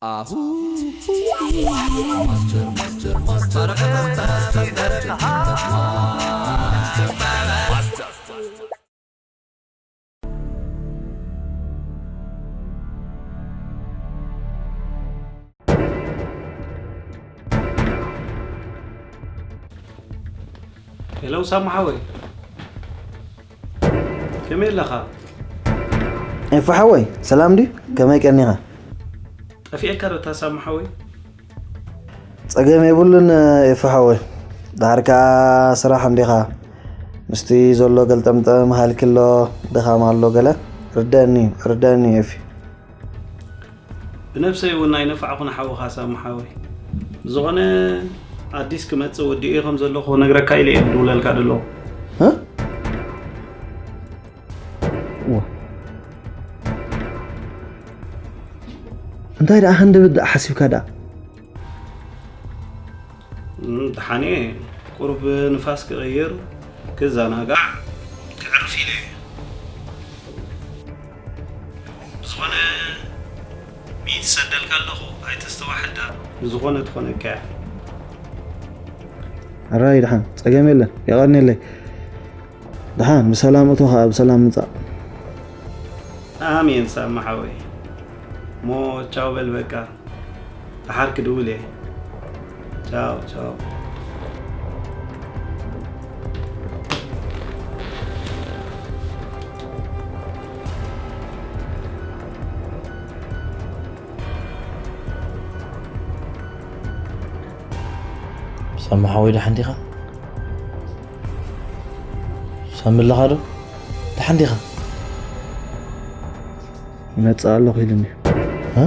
Ahu. Master, master, master. ሄሎ ሳሙ ሓወይ፣ ከመይ ኣለኻ? ኤፉ ሓወይ፣ ሰላም ድዩ? ከመይ ቀኒኻ? ጠፊኤካ ዶ እታ ሳሙ ሓወይ? ጸገም የብሉን ኤፉ ሓወይ። ዳርካ ስራሕ እንዲኻ። ምስቲ ዘሎ ገልጠምጠም ሃልኪ ኣሎ፣ ድኻም ኣሎ ገለ። ርደኒ፣ ርደኒ ኤፊ። ብነብሰይ እውን ኣይነፋዕኹን ሓውኻ ሳሙ ሓወይ። ብዝኾነ ኣዲስ ክመጽእ ወዲኤ ከም ዘለኹ ክነግረካ ኢለ እየ ዝድውለልካ ዘለኹ። እ? ዋ። እንታይ ደኣ ሃንደበት ደኣ ሓሲብካ ደኣ? እም፣ ደሓን እየ። ቁሩብ ንፋስ ክቕይር፣ ክዘናጋዕ፣ ክዕርፍ ኢለ እየ። ብዝኾነ ሚእቲ ሰደልካ ኣለኹ፣ ኣይተስተባሕል ደኣ። ብዝኾነ ትኾነካ እያ። ኣራይ ደሓን፣ ጸገም የለን። የቐንየለይ። ደሓን፣ ብሰላም እቶ ኸኣ ብሰላም ምጻእ። ኣሜን ሳማ ሓወይ። እሞ ቻው በል በቃ። ደሓር ክድውል እየ። ቻው፣ ቻው። ሳማ ሓወይ ደሓን ዲኻ? ሳሚ ኣለኻ ዶ? ደሓን ዲኻ? ይመጽእ ኣለኹ ኢሉኒ። እ?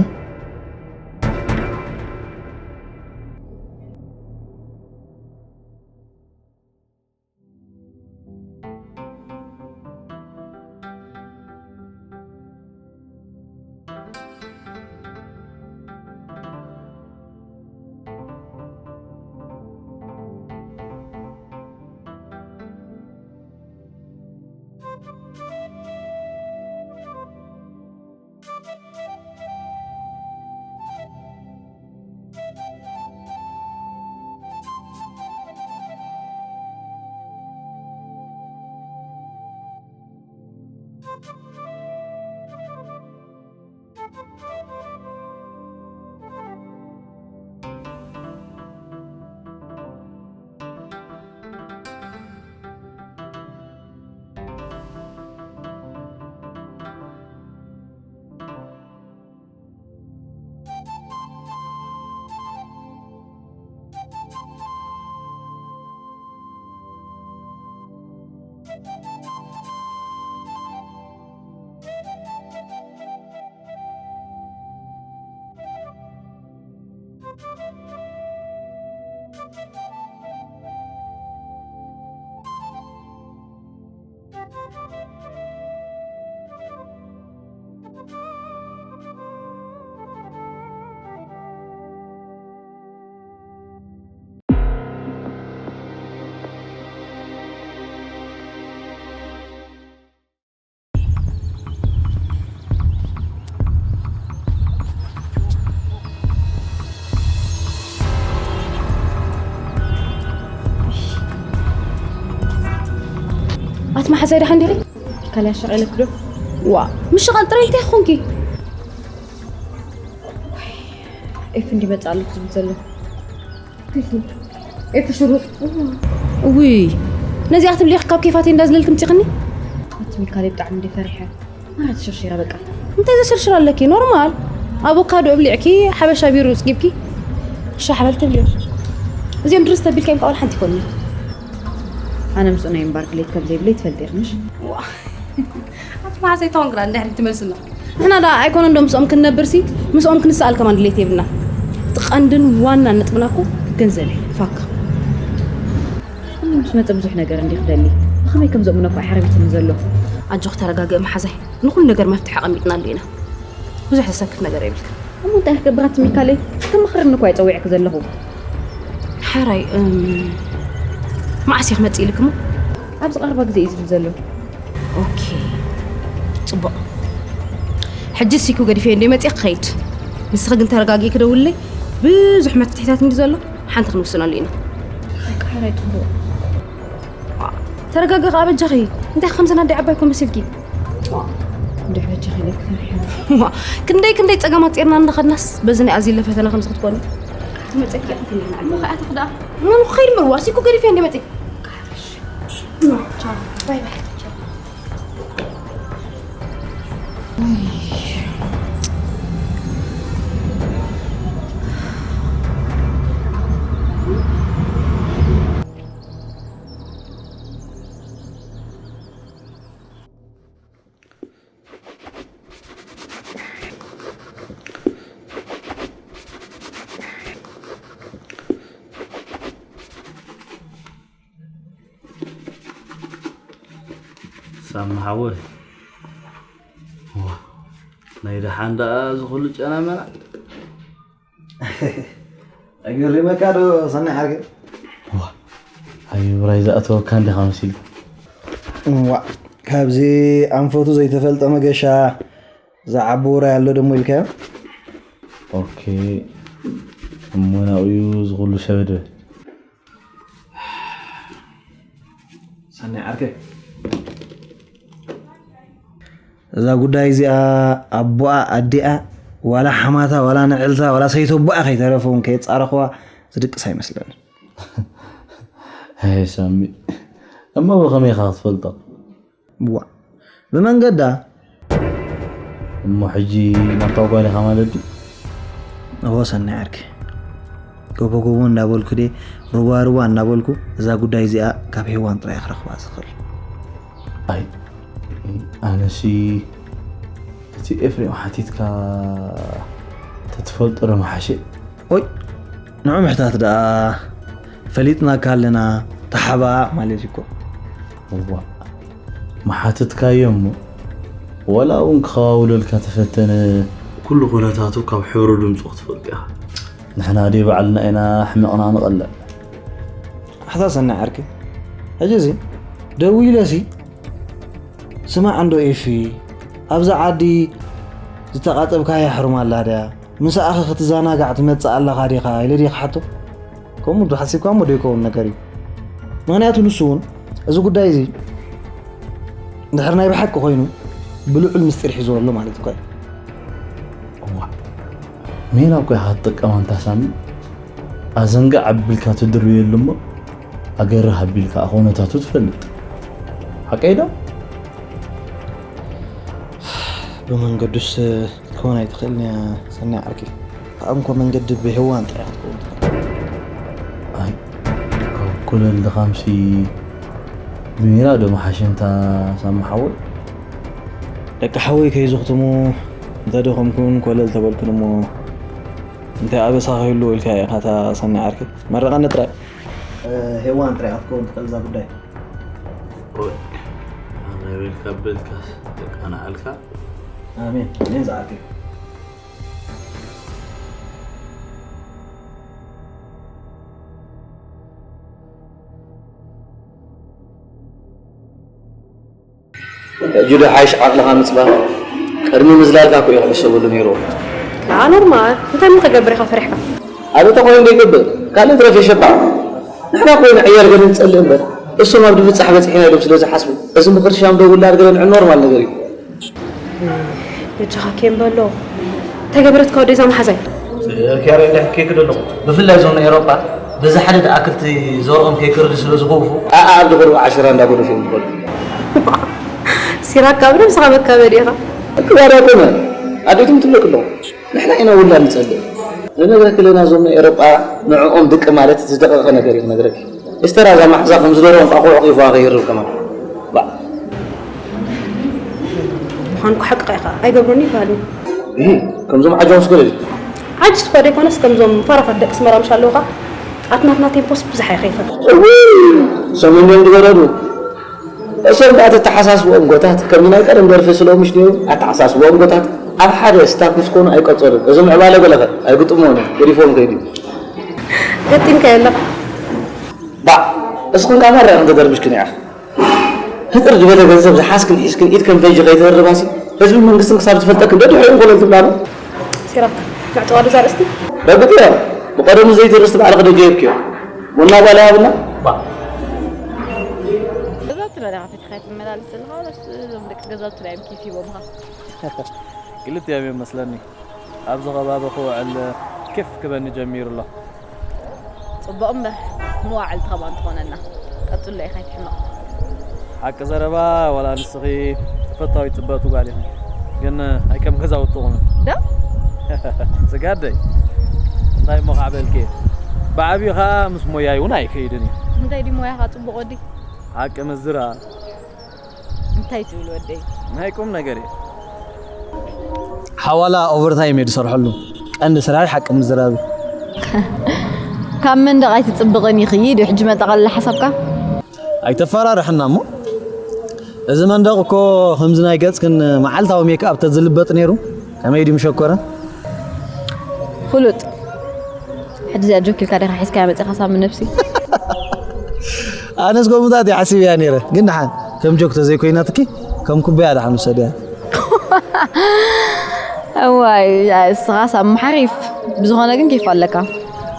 ኣቲ መሓዛይ ደሓን ዲኺ? ካልያ ሸቕ ኢለክ ዶ? ዋ፣ ምሽቓል ጥራይ እንታይ ኾንኪ? ኤፍ እንዲ መጽእ ኣለኩ ዝብል ዘሎ። ኤፍ ሽሩጥ። እውይ፣ ነዚኣ ክትብሊ ኢኺ ካብ ኬፋተይ እንዳዝለልክ ምጺኽኒ? ኣቲ ሚካለይ ብጣዕሚ እንዲ ፈሪሐ። ማራ ተሸርሺረ በቃ። እንታይ ዘሸርሽር ኣለኪ? ኖርማል። ኣቮካዶ እብሊዕኪ፣ ሓበሻ ቢሩ ጽጊብኪ። ሻሕ በል ትብልዮ። እዚኦም ድርስ ተቢልካ እዮም ካባል ሓንቲ ይኮኒ። ኣነ ምስኡ ናይ ምባር ድሌት ከም ዘይብለይ ትፈልጢ ኢኺ ምሽ? ዋ። ኣቲ መሓዘይ ተወንግራ እንድሕር ትመስልና። ንሕና ደኣ ኣይኮነ እንዶ ምስኦም ክንነብር ሲ፣ ምስኦም ክንሰኣል ከማን ድሌት የብልና። እቲ ቀንድን ዋናን ነጥብና እኮ ገንዘብ እዩ። ፋካ። እሞ ምስ መጸ ብዙሕ ነገር እንዲ ክደሊ። ብኸመይ ከም ዘእምኖ እኮ ኣይሓረቢትኒ ዘሎ። ኣጆኽ ተረጋግእ መሓዛይ። ንኹሉ ነገር መፍትሒ ኣቐሚጥናሉ ኢና። ብዙሕ ዘሰክፍ ነገር የብልክን። እሞ እንታይ ክገብር ኣቲ ሚካለይ? ክመኽረኒ እኮ እየ ጸዊዐኪ ዘለኹ። ሓራይ፣ እም፣ መዓስ እየ ክመጽእ ኢልክሞ? ኣብዚ ቀረባ ግዜ እዩ ዝብል ዘሎ። ኦኬ፣ ጽቡቕ። ሕጂ ሲኩ ገዲፈ እንደ መጽእ ክኸይድ። ንስኺ ግን ተረጋጊእኪ ደውልለይ። ብዙሕ መፍትሒታት እንዲ ዘሎ ሓንቲ ክንውስነሉ ኢና። ቃሕራይ ጽቡቕ ተረጋጊ ከኣ በጃኺ። እንታይ ከምዚ ናይ ኣደ ዓባይ ኮን መሲልኪ? እንድሕ በጃኺ ኢለኪ ፈሪሐ ዋ፣ ክንደይ ክንደይ ጸገማት ጼርና እንዳኸድናስ በዚ ናይ ኣዚለ ፈተና ከምዚ ክትኮኒ። ትመጸኪ ኣትፍኒ እሞ ከኣ ትኽዳ ምን ኸይድ ምርዋ ሲኩ ገሪፊ እንደ መጽ ቻው ባይ ባይ ቻው ሳሚ ሓወይ፣ ዋ፣ ናይ ደሓን ደኣ እዚ ኩሉ ጨና መና። ኣገሪመካ ዶ ሰናይ ዓርከይ? ዋ፣ ኣዩ ብራይ ዝኣተወካ እንዲኻ መሲሉ። ዋ፣ ካብዚ ኣንፈቱ ዘይተፈልጠ መገሻ ዝዓቢ ውራይ ኣሎ ደሞ ኢልካዮ? ኦኬ፣ እሞ ናብኡ እዩ እዚ ኩሉ ሸበድበድ። ሰናይ ዓርከይ፣ እዛ ጉዳይ እዚኣ ኣቦኣ ኣዲኣ ዋላ ሓማታ ዋላ ንዕልታ ዋላ ሰይተቦኣ ከይተረፈ እውን ከየፃረኽዋ ዝድቅስ ኣይመስለንን። ሄ ሳሚ፣ እሞ ብኸመይ ኢኻ ክትፈልጦ? ዋ፣ ብመንገዳ። እሞ ሕጂ ናብታ ጓል ኢኻ ማለት ድዩ? እዎ ሰናይ ዓርከይ፣ ጎቦ ጎቦ እንዳበልኩ ድየ ሩባ ሩባ እንዳበልኩ እዛ ጉዳይ እዚኣ ካብ ሄዋን ጥራይ ክረኽባ ዝኽእል። ኣይ ኣነሲ እቲ ኤፍሬም ሓቲትካ ተትፈልጦ ዶ ምሓሸ? ኦይ ንዑ ምሕታት ደኣ ፈሊጥናካ ኣለና ተሓባእ ማለት እዩ እኮ። እዋ መሓትትካዮ እሞ ዋላ እውን ክኸዋውለልካ ተፈተነ ኩሉ ኩነታቱ ካብ ሕብሩ ድምፁ ክትፈልጥ ኢኻ። ንሕና ደይ ባዕልና ኢና ሕመቕና ንቐልዕ። ኣሕታ ሰናይ ዓርኪ ሕጂ እዚ ደዊለሲ ስማዕ እንዶ ኤፊ ኣብዛ ዓዲ ዝተቓጠብካያ ሕሩም ኣላ ድያ? ምሳኣኸ ክትዘናጋዕ ትመጽእ ኣለኻ ዲኻ ኢለ ድየ ክሓቶ? ከምኡ እንተሓሲብካ እሞ ደይከውን ነገር እዩ። ምኽንያቱ ንሱ እውን እዚ ጉዳይ እዚ እንድሕር ናይ ብሓቂ ኮይኑ ብልዑል ምስጢር ሒዝዎ ኣሎ ማለት እኳ እዩ። እዋ ሜላ እኮ ኢኻ ትጥቀማ እንታ ሳሚ ኣዘንጋዕ ኣቢልካ ትድርብየሉ እሞ ኣገርህ ኣቢልካ ኩነታቱ ትፈልጥ ሓቀይ ዶ? ብመንገዱስ ክትከውን ኣይትኽእልን እያ ሰናይ ዓርኪ። ከኣ እንኮ መንገዲ ብሄዋን ጥራይ ክትከውን ትኽእል። ኣይ ካብ ኮለል ድኻምሲ ብሜላ ዶ መሓሸ እንታ ሳሚ ሓወይ? ደቂ ሓወይ ከይዝኽትሙ እንተደኸምኩን ኮለል ተበልኩን እሞ እንታይ ኣበሳ ክህልዎ ኢልካ ኢኻ እታ ሰናይ ዓርኪ? መርቐኒ ጥራይ። ሄዋን ጥራይ ክትከውን ትኽእል እዛ ጉዳይ። ኣሜን በልካ በልካ ተቃናዓልካ። ኣሜን ኣሜን ዝዓርከይ። ሕጂ ዶ ሓይሽ ዓቕልኻ ምጽባብ? ቅድሚ ምዝላልካ እኮ እዩ ክሕሰበሉ ነይርዎ። ከኣ ኖርማል እንታይ ምን ክገብር ኢኻ ፈሪሕካ? ኣበይ ተኾይኑ ዘይገብር ካልእ ትረፍ የሸባዕ። ንሕና እኮ ኢና ዕያል ገለ ንጸልእ እምበር እሶም ኣብ ድብጻሕ በጺሕና ኢሎም ስለ ዝሓስቡ እዚ ምኽርሻም ዶ ውላድ ገለ ንዕ ኖርማል ነገር እዩ። በጃኻ ኬን በሎ ተገበረትካ ወደይ ዛ መሓዛይ ኪያረ እንድሕ ኬክድ ኣለኹ ብፍላይ ዞም ኤሮጳ በዚ ሓደ ደኣክልቲ ዘርኦም ከይክርዲ ስለ ዝኸውፉ ኣኣ ኣብ ድቕርቡ ዓሽራ እንዳጎደፉ እዮም ዝኸዱ። ሲራክ ካብ ነብስኻ መካበድ ኢኻ። ክባዳ ኮነ ኣዴትም ትብለክ ኣለኹ ንሕና ኢና ውላ ንጸልእ። ንነግረክ ኣለና ዞም ኤሮጳ ንዕኦም ድቂ ማለት ዝደቐቐ ነገር እዩ ክነግረክ። ኤስተር ኣዛ ማሕዛ ከም ዝደርኦም ቋቑዕ ቂፋ ከይርብ ከማን። ባ ምዃንኩ ሓቅኻ ኢኻ ኣይገብሮን ይበሃል። ይህ ከምዞም ዓጃውስ ገለ እዩ። ዓጅስ እኳ ደይኮነስ ከምዞም ፋራፋት ደቂ ስመራ ምሽ ኣለውኻ ኣትናትና ቴምፖስ ብዙሕ ኣይኸይፈት። ሰሙን እዮም ዝገረዱ። እሶም ደኣ ተተሓሳስብኦም ጎታት ከምዚ ናይ ቀደም ደርፊ ስለ ምሽ ድዮም ኣተሓሳስብኦም ጎታት ኣብ ሓደ ስታፍ ምስ ኮኑ ኣይቀጸሉን። እዚ ምዕባለ ገለኸ ኣይግጥሞን እዮም ገዲፎም ከይዱ። ገጢምካ የለኻ። ባዕ እስኽን ካብ ማርያ ክንተደርብሽክን ኢኻ። ህጥር ዝበለ ገንዘብ ዝሓዝክን ሒዝክን ኢድ ከም ፈንጂ ከይተደርባሲ ህዝብን መንግስትን ክሳብ ዝፈልጠክን ዶ ድሕሪኡ ኮለል ትብላ ዶ? ሲራክ መዕጸዋ ዶ እዛ ኣርእስቲ? ረግጽ እያ። ብቐደሙ ዘይቲ ርስቲ ባዕልኺ ደገ ሂብክዮ። ቡና ጓል ይሃብና። ባ። ገዛውትና ዲኻ ፈቲኻ ትመላለስ ዘለኻ ወላስ እዞም ደቂ ገዛውትና እዮም ኬፍ ሂቦምኻ? ክልቲኦም እዮም መስለኒ። ኣብዚ ከባቢ ክውዕል ኬፍ ክበኒ ጀሚሩ ኣሎ። ጽቡቕ እምበር መዋዕልቲ ከማን ትኾነና። ቀጽሎ ኢኻ ኣይትሕመቕ። ሓቂ ዘረባ ዋላ ንስኺ ተፈታዊት ጽብቕቲ ጓል ኢኺ። ግን ኣይከም ገዛውትኹም። ዶ? ስጋደይ እንታይ እሞ ካዕ በልኪ? ብዓብዩ ኸዓ ምስ ሞያይ እውን ኣይከይድን እዩ። እንታይ ድዩ ሞያኻ ጽቡቕ ወዲ? ሓቂ ምዝራ እንታይ ትብል ወደይ? ናይ ቁም ነገር እዩ። ሓዋላ ኦቨርታይም እየ ዝሰርሐሉ። ቀንዲ ስራይ ሓቂ ምዝራብ እዩ። ካብ መንደቕ ኣይትጽብቕን ኢኺ ድዩ ሕጂ መጠቓለሊ ሓሳብካ? ኣይተፈራርሐና እሞ፣ እዚ መንደቕ እኮ ከምዚ ናይ ገጽክን መዓልታዊ ሜክኣፕ ተዝልበጥ ነይሩ ከመይ ድዩ ምሸኮረ? ፍሉጥ ሕጂ እዚኣ ጆክ ኢልካ ዲኻ ሒዝካያ መጺኻ ሳሚ ነብሲ? ኣነስ ከምኡታት እየ ሓሲበያ ነይረ፣ ግን ደሓን ከም ጆክ ተዘይኮይናትኪ ከም ኩባያ ደሓን ውሰድያ። እዋይ እስኻስ ኣብ ሓሪፍ። ብዝኾነ ግን ኬፍ ኣለካ።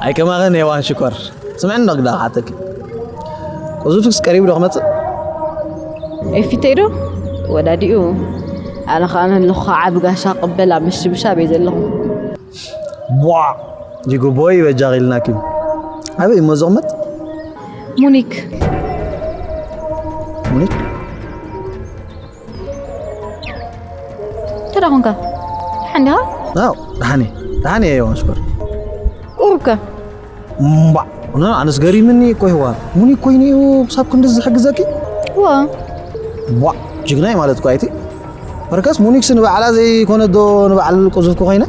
ኣይከማኸን ሄዋን ሽኮር። ስምዕኒ ነግዳ ክሓተኪ፣ ቁዙፍክስ ቀሪቡ ዶ ክመጽእ? ኤፊተይ ዶ ወዳዲኡ? ኣነ ኸኣ ኣለኹ ዓቢ ጋሻ ቅበል ኣብ ምሽብሻብ እየ ዘለኹ። ቧዕ ጅግቦይ በጃኺ ኢልናኪ። ኣበይ እሞ ዝቕመጥ? ሙኒክ ሙኒክ? ተዳኹንካ ደሓን ዲኻ? ኣው ደሓን እየ፣ ደሓን እየ ሄዋን ሽኮር። ቁሩብከ እምባዕ ነ ኣነስ ገሪምኒ እኮ ሄዋን፣ ሙኒክ ኮይኑ እዩ ክሳብ ክንድዚ ዝሕግዘኪ? ዋ ቧዕ ጅግናይ ማለት እኮ ኣይቲ። በርከስ ሙኒክስ ንባዕላ ዘይኮነት ዶ ንባዕል ቁዙፍኪ ኮይና?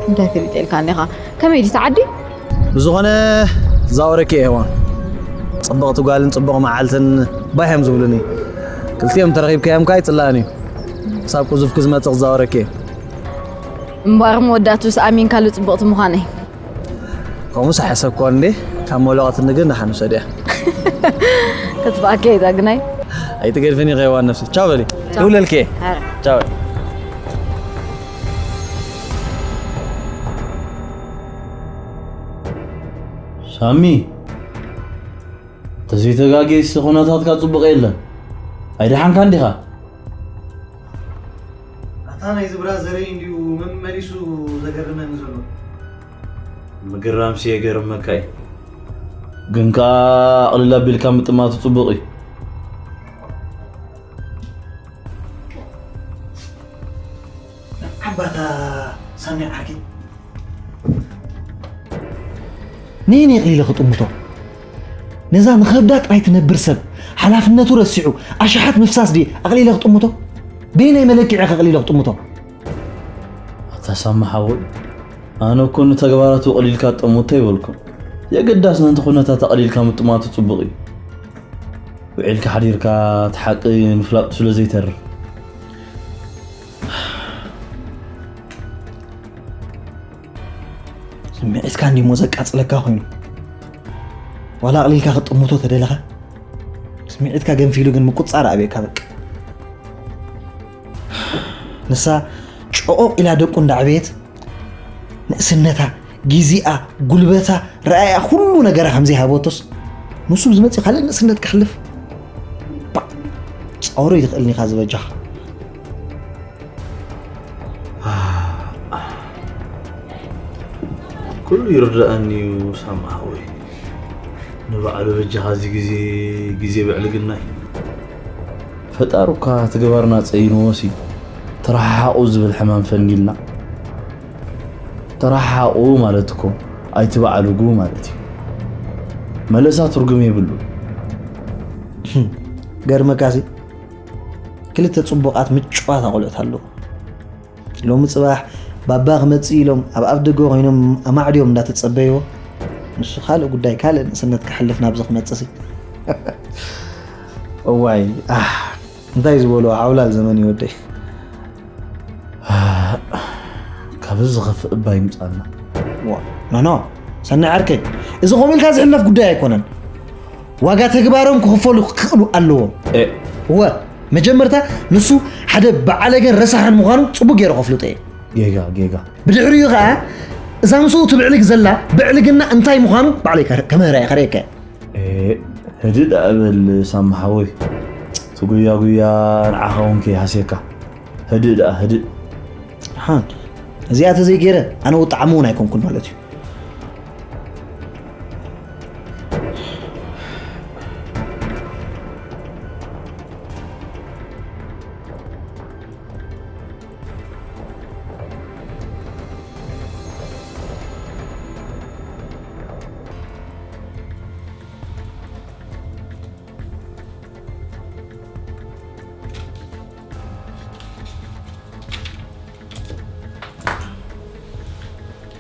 እንታይ ፈሊጠ ኢልካ እኒኻ? ከመይ ድዩ ተዓዲ? ብዝኾነ ዛወረኪ እየ ሄዋን። ጽብቕቲ ጓልን ጽቡቕ መዓልትን ባህ እዮም ዝብሉኒ። ክልቲኦም ተረኺብካዮም ከኣ ኣይጽላእን እዩ። ክሳብ ቁዙፍኪ ዝመጽእ ክዛወረኪ እየ። እምበኣር መወዳእትኡስ ኣሚንካሉ ጽብቕቲ ምዃነይ። ከምኡስ ኣይሓሰብኩዋን እንዴ። ካብ መለቐትኒ ግን ደሓን ውሰድያ። ከጥፍኣካ እየ ዳግናይ። ኣይትገድፍን ኢኺ ሄዋን ነፍሲ። ቻው በሊ። ይውለልኪ እየ። ኣረ። ቻው በሊ። ሳሚ፣ ተዘይተጋጌስ ኩነታትካ ጽቡቕ የለን። ኣይደሓንካን ዲኻ? ኣታ ናይዚ ብራዘረይ እንድዩ መመሊሱ ዘገርመኒ ዘሎ። ምግራምሲ የገርመካ እዩ። ግን ከኣ ኣቕልል ኣቢልካ ምጥማቱ ጽቡቕ እዩ። ዓባታ ሳሚ ዓርኪ ነየነይ ኣቕሊለ ክጥምቶ? ነዛ ንኸብዳ ጥራይ ትነብር ሰብ ሓላፍነቱ ረሲዑ ኣሽሓት ምፍሳስ ድየ ኣቕሊለ ክጥምቶ? በየናይ መለክዒ ከቕሊለ ክጥምቶ? ኣታ ሳሚ ሓወይ፣ ኣነ እኮ ንተግባራቱ ኣቕሊልካ ጠምቶ ኣይበልኩን። የግዳስ ነቲ ኩነታት ኣቕሊልካ ምጥማቱ ጽቡቕ እዩ። ውዒልካ ሓዲርካ እቲ ሓቂ ምፍላጡ ስለ ዘይተርፍ። ስምዒትካ እንዲሞ ዘቃጽለካ ኮይኑ ዋላ ኣቕሊልካ ክትጥምቶ ተደለኻ ስምዒትካ ገንፊሉ ግን ምቁጻር ኣብየካ በቃ። ንሳ ጨቖቕ ኢላ ደቁ እንዳዕበየት ንእስነታ፣ ጊዜኣ፣ ጉልበታ፣ ረኣያ ኩሉ ነገራ ከምዘይሃበቶስ ንሱ ብዝመጽእ ካልእ ንእስነት ከሕልፍ ባዕ ጻውሮ ይትኽእልኒ ኢኻ ዝበጃኻ። ኩሉ ይርዳኣኒ እዩ ሳሚ ሓወይ። ንባዕሉ በጃኻ እዚ ግዜ ግዜ ብዕልግና እዩ። ፈጣሪ እኳ ተግባርና ጸይንዎሲ ተረሓሓቑ ዝብል ሕማም ፈንጊልና። ተረሓሓቑ ማለት እኮ ኣይትበዓልጉ ማለት እዩ። መለሳ ትርጉም የብሉ። ገርመካሲ ክልተ ጽቡቓት ምጭዋት ኣቑልዑት ኣለዉ። ሎሚ ጽባሕ ባባ ክመጽእ ኢሎም ኣብ ኣፍ ደገ ኮይኖም ኣማዕድዮም እንዳተጸበይዎ ንሱ ካልእ ጉዳይ ካልእ ንእስነት ክሓልፍ ናብዚ ክመጽእሲ። እዋይ ኣህ እንታይ ዝበልዎ ዓውላል ዘመን ይወደይ። ካብ እዚ ዝኸፍእ እባ ይምጻና። ኖ ኖ ሰኒ ዓርከይ እዚ ከምኡ ኢልካ ዝሕለፍ ጉዳይ ኣይኮነን። ዋጋ ተግባሮም ክኽፈሉ ክኽእሉ ኣለዎም። እወ መጀመርታ ንሱ ሓደ በዓለገን ረሳሕን ምዃኑ ጽቡቅ ገይረ ከፍልጦ እየ። ጌጋ ጌጋ። ብድሕሪኡ ኸዓ እዛ ምስኡ ትብዕልግ ዘላ ብዕልግና እንታይ ምዃኑ ባዕለይ ከመህራ እየ ከርእየካ። ህድእ ደኣ በል ሳማ ሓወይ፣ እቲ ጉያ ጉያ ንዓኻ እውን ከይሃስየካ። ህድእ ደኣ ህድእ። ሓን እዚኣ ተዘይገይረ ኣነ ውጣዓሚ እውን ኣይኮንኩን ማለት እዩ።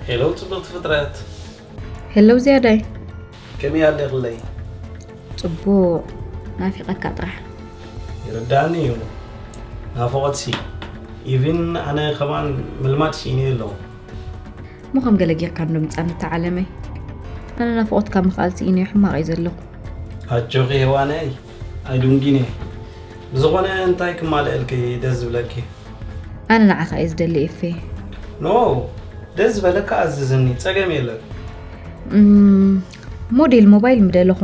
ሄሎ ጽብቕቲ ፍጥረት። ሄሎ ዝያዳይ። ከመይ ኣለኽለይ? ጽቡቕ። ናፊቐካ ጥራሕ። ይርዳእኒ እዩ ናፍቖትሲ። ኢቪን ኣነ ከማን ምልማድ ስኢነ ኣለኹ። እሞ ከም ገለ ጌርካ እንዶ ምጻኒ እታ ዓለመይ። ኣነ ናፍቖትካ ምኽኣል ስኢነ ሕማቕ እዩ ዘለኹ። ኣጆኺ ሄዋነይ ኣይድንጉን እየ። ብዝኾነ እንታይ ክማልኣልኪ ደስ ዝብለኪ? ኣነ ንዓኻ እየ ዝደሊ ኤፌ። ኖ ደስ ዝበለካ ኣዝዝኒ ጸገም የለን። እም፣ ሞዴል ሞባይል ምደለኹ።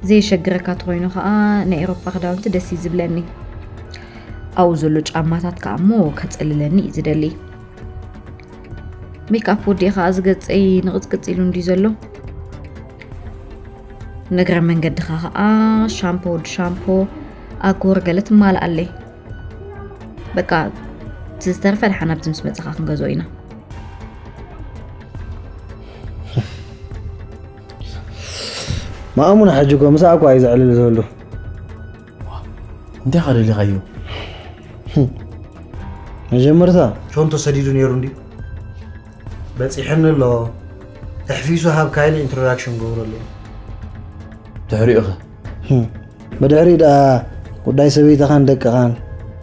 ዘየሸግረካ ተኾይኑ ኸዓ ናይ ኤሮፓ ክዳውንቲ ደስ እዩ ዝብለኒ። ኣብኡ ዘሎ ጫማታት ከዓ እሞ ከጸልለኒ እዩ ዝደሊ። ሜክኣፕ ወዲእ ከዓ ዝገጸይ ንቕጽቅጽ ኢሉ እንድዩ ዘሎ። ንእግረ መንገድኻ ከዓ ሻምፖ ወዲ ሻምፖ ኣጎር ገለ ትማልኣለይ። በቃ እቲ ዝተርፈ ደሓን ኣብዚ ምስ መጻኻ ክንገዝኦ ኢና። ማእሙን ሕጂ እኮ ምሳእ እኮ እዩ ዘዕልል ዘሎ። እንታይ ኢኻ ደሊኻዮ? መጀመርታ ሾንቶ ሰዲዱ ነይሩ እንዲ በፂሕኒ ኣሎ። ተሕፊሱ ሃብ ካይሊ ኢንትሮዳክሽን ገብረሉ። ድሕሪኡ ኸ? ብድሕሪኡ ደኣ ጉዳይ ሰበይትኻን ደቅኻን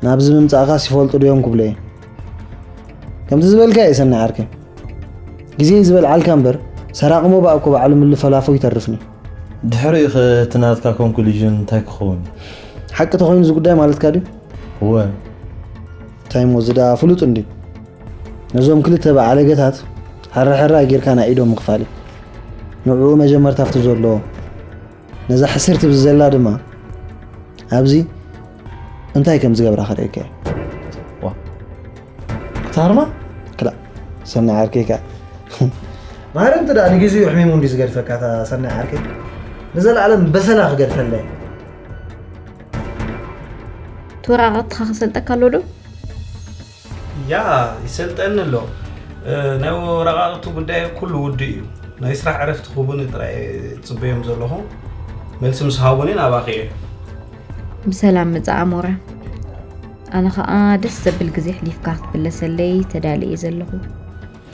ናብዚ ምምጻእኻስ ይፈልጡ ድዮም ክብሎ እየ። ከምቲ ዝበልካዮ እዩ ሰናይ ዓርከይ። ግዜ እዩ ዝበልዓልካ እምበር ሰራቒ ሞባእ እኮ ባዕሉ ምልፈላፉ ይተርፍኒ። ድሕሪኡ ኸ እቲ ናትካ ኮንክሉዥን እንታይ ክኸውን እዩ? ሓቂ ተኾይኑ እዚ ጉዳይ ማለትካ ድዩ? እወ። እንታይ እሞ እዚ ደኣ ፍሉጥ እንድዩ። ነዞም ክልተ በዓለገታት ሕራሕራ ጌርካ ናይ ኢዶም ምኽፋል እዩ። ንዕኡ መጀመርታ ኣብቲ ዘሎ ነዛ ሕስር ትብል ዘላ ድማ ኣብዚ እንታይ ከም ዝገብራ ከርእየካ እየ። ዋ። ክታርማ? ክላ ሰናይ ዓርከይ ከኣ ማረምቲ ደኣ ንግዜኡ ሕሚሙ እንዲ ዝገድፈካ እታ ሰናይ ዓርከይ ንዘለኣለም በሰላ ክገድፈለይ። ትወራቐትኻ ክሰልጠካ ኣሎ ዶ? ያ ይሰልጠኒ ኣሎ። ናይ ወረቓቕቲ ጉዳይ ኩሉ ውዱ እዩ። ናይ ስራሕ ዕረፍቲ ክቡኒ ጥራይ እየ ዝጽበዮም ዘለኹ። መልሲ ምስ ሃቡኒ ናባኺ እየ። ብሰላም ምጻእ ኣሞረ። ኣነ ኸኣ ደስ ዘብል ግዜ ኣሕሊፍካ ክትምለሰለይ ተዳልየ ዘለኹ።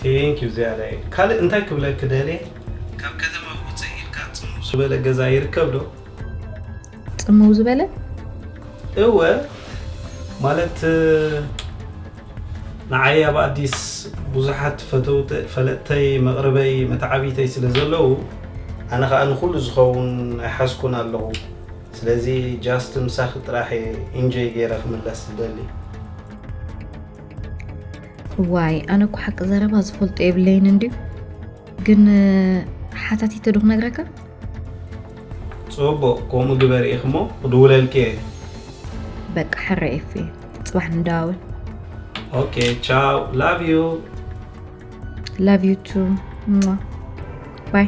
ቴንክ ዩ ዝያዳይ። ካልእ እንታይ ክብለኪ ደልየ? ካብ ከተማ ውፅእ ኢልካ ጽምው ዝበለ ገዛ ይርከብ ዶ? ጽምው ዝበለ? እወ፣ ማለት ንዓይ ኣብ ኣዲስ ብዙሓት ፈተውተ ፈለጥተይ መቕርበይ መተዓቢተይ ስለ ዘለዉ ኣነ ኸኣ ንኹሉ ዝኸውን ኣይሓዝኩን ኣለኹ። ስለዚ ጃስት ምሳኺ ጥራሕ እየ ኢንጆይ ገይረ ክምለስ ዝደሊ። እዋይ ኣነ እኮ ሓቂ ዘረባ ዝፈልጦ የብለይን እንድዩ። ግን ሓታቲተ ዶ ክነግረካ? ጽቡቕ፣ ከምኡ ግበሪ ኢኺ እሞ ክድውለልኪ እየ። በቃ ሕረ ኤፊ፣ ጽባሕ ንደዋወል። ኦኬ፣ ቻው፣ ላቭ ዩ። Love you too. ባይ።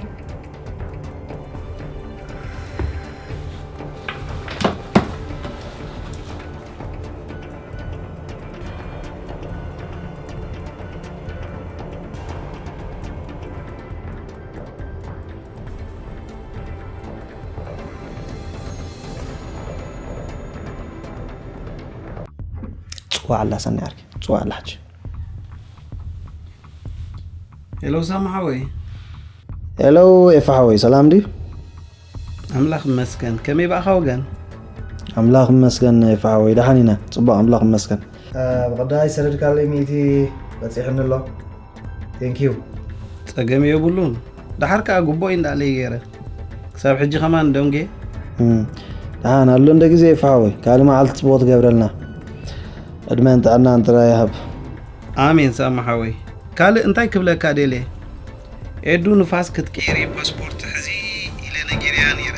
ጽዋዕ ኣላ ሰናይ ዓርኪ፣ ጽዋዕ ኣላ ሕጂ። ሄሎ ሳማ ሓወይ። ሄሎ ኤፋ ሓወይ፣ ሰላም ድዩ? ኣምላኽ ይመስገን። ከመይ ብኣኻ ወገን? ኣምላኽ ይመስገን ኤፋ ሓወይ፣ ደሓን ኢና። ጽቡቕ፣ ኣምላኽ ይመስገን። እ፣ ብቐዳይ ሰደድካለይ ሚእቲ በጺሑኒ ኣሎ። Thank you። ጸገም የብሉን። ደሓር ከኣ ጉቦ እዩ እንዳለይ ገይረ። ክሳብ ሕጂ ከማን ደንጌ። እም፣ ደሓን ኣሎ እንደ ግዜ ኤፋ ሓወይ። ካልእ መዓልቲ ጽቡቕ ትገብረልና። ዕድመን ጥዕናን ጥራይ ይሃብ። ኣሜን ሳሚ ሓወይ። ካልእ እንታይ ክብለካ ደልየ? ኤዱ ንፋስ ክትቅይሪ ፓስፖርት ሕዚ ኢለ ነጊረያ ነይረ።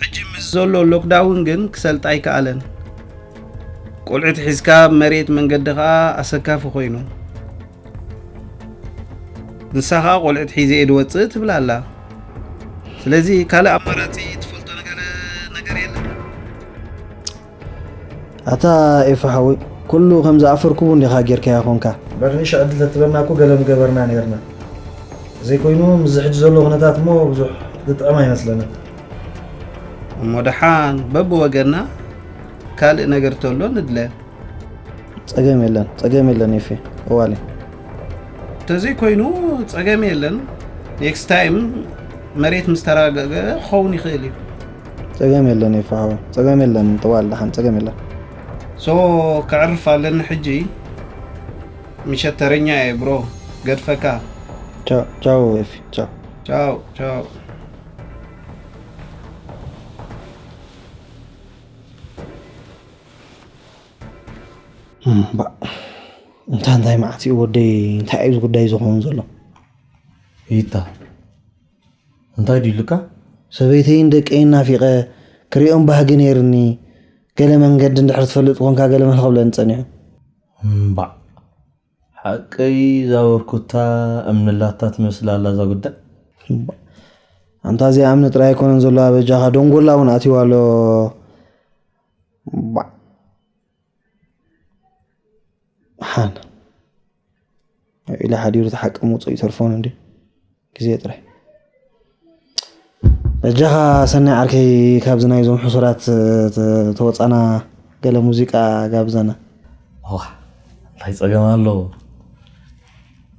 ሕጂ ምስ ዘሎ ሎክዳውን ግን ክሰልጣ ኣይከኣለን። ቆልዑት ሒዝካ ኣብ መሬት መንገዲ ኸኣ ኣሰካፊ ኮይኑ። ንሳ ኸኣ ቆልዑት ሒዘ እየ ዝወጽእ ትብል ኣላ። ስለዚ ካልእ ኣማራጺ ትፈልጦ ነገር ነገር የለን። ኣታ ኤፋ ሓወይ፣ ኩሉ ከም ዝኣፈርኩ እውን ዲኻ ጌርካያ ኾንካ? እምበር ንእሽቶ ዕድል ተትበና እኮ ገለ ምገበርና ነይርና። ዘይኮይኑ ምስዚ ሕጂ ዘሎ ኩነታት እሞ ብዙሕ ዝጥዕም ኣይመስለንን። እሞ ደሓን በብወገንና ካልእ ነገር ተሎ ንድለ። ጸገም የለን፣ ጸገም የለን ኤፌ፣ እዋለይ። እንተዘይኮይኑ ጸገም የለን። ኔክስት ታይም መሬት ምስ ተረጋገ ክኸውን ይኽእል እዩ። ጸገም የለን ኤፋ ሓወይ፣ ጸገም የለን። ጥዋል ደሓን፣ ጸገም የለን። ሶ ከዕርፍ ኣለኒ ሕጂ። ምሸት ተረኛ እየ ብሮ፣ ገድፈካ። ቻው ቻው ኤፊ፣ ቻው። ቻው ቻው። እምባእ፣ እንታ እንታይ መዓት እዩ ወደይ፣ እንታይ እዩ እዚ ጉዳይ ዝኸውን ዘሎ? ይታ፣ እንታይ ድዩ ኢሉካ? ሰበይተይን ደቀይን ናፊቐ ክሪኦም ባህጊ ነይርኒ። ገለ መንገዲ እንድሕር ትፈልጥ ኮንካ ገለ መልክ ክብለኒ ጸኒሑ። እምባእ፣ ሓቀይ እዛ ወርኩታ እምኒ ላታ ትመስል ኣላ እዛ ጉዳይ። እምባእ፣ ኣንታ እዚኣ እምኒ ጥራይ ኣይኮነን ዘሎ፣ በጃኻ ደንጎላ እውን ኣትይዋ ኣሎ። እምባእ። ሓን ኢለ ሓዲሩ እቲ ሓቂ ምውፅእ ይተርፎን እንዲ ግዜ ጥራይ። በጃኻ ሰናይ ዓርከይ፣ ካብዚ ናይዞም ሕሱራት ተ-፣ ተወፃና ገለ ሙዚቃ ጋብዘና። ዋ፣ እንታይ ፀገም ኣለዎ?